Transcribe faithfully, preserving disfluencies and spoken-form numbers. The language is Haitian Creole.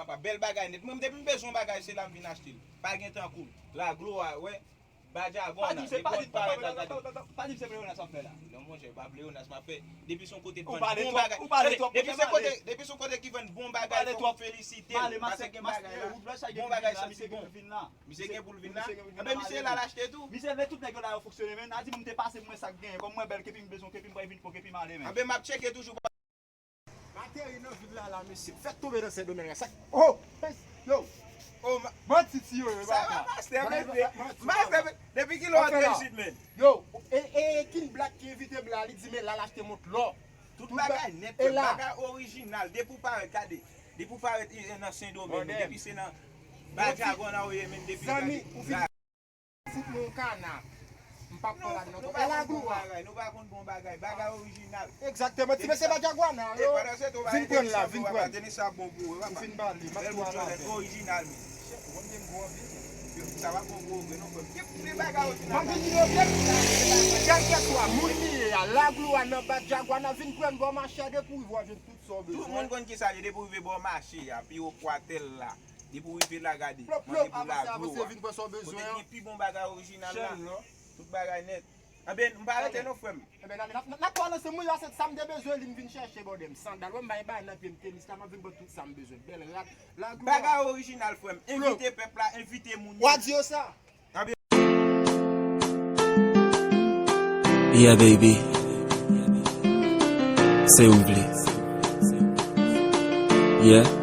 papa. Bèl bagay nèt. Mwen, depi m bezwen yon bagay, se la m vin achte l. Pa gen tankou l. Laglo a, wè. Badjagona, depi w parèt la, gade. Pa di m se pleyonas w ap fè la. Non, monchè, pa pleyonas m ap fè. Depi se yon kote k vann bon bagay. Depi se kote, depi se yon kote ki vann bon bagay, fò m felisite l. Paske bagay la, bon bagay santi bon. Misye gen pou l vin la. Enben, misye la, l achte tou. Misye vle tout nèg yo la yo fonksyone, men. N a di m te pase pou mwen sa k genyen. Kòm mwen bèl, kepi m bezwen, kepi m pral vin, po kepi m ale, men. Enben, m ap tcheke toujou. M ateri nan vil la, la, mesye. Fèt tonbe nan Sendomeng la. Sa k, oh, yo. Oh, ma- Manti ti yo, yo, sa va, mastè, mete. Mastè, depi kilè w antre isit, men? Yo, e, e, e King Black ki envite m la, li di, men la, l achte mont lò. Tout bagay nèt, tout bagay orijinal. Depi w parèt, gade. Depi w parèt, e, nan Sendomeng, men depi se nan Badjagona ou ye, men depi gade. Fout mwen yon kana. M p ap pran ladan non. E Laglo a. Nou pa konn bon bagay. Bagay orijinal. Egzakteman. Ti mesye Badjagwana, yo. Vin pran l la, vin pran l. Tenis sa bon pou ou, papa. M fin pale, m ap tou al avè l. Orijinal, men. Ou konn ke m gwo anpil. Sa pa bon pou ou vre non, frè m. Ki, ki bagay orijinal? M ap vin di nou byen. Kèlkeswa moun li ye a, Laglo a nan Badjagwana, vin pran l bò mache a, depi w rive w ap jwenn tout sa w bezwen. Tout moun konn ki sa l ye, depi w rive bò mache a, pi wo kwatèl la. Depi w rive la, gade. Plop, plop, avanse, avanse, vin pran sa w bezwen an. Kote gen pi bon bagay orijinal la. Tout bagay nèt. Enben, m pa rete non, frè m. Enben, n a, n a, n a tou al ansanm, wi, la, se sa m te bezwen, li m vin chèche, bòdè m. Sandal, wè, m bay bagay nan pye m, tenis la, m ap vin pran tout sa m bezwen. Bèl rad, Laglo a. Bagay orijinal, frè m. Envite pèp la, envite moun yo. W a di yo sa. Enben. Yeah, baby. Se ou vle. Yeah.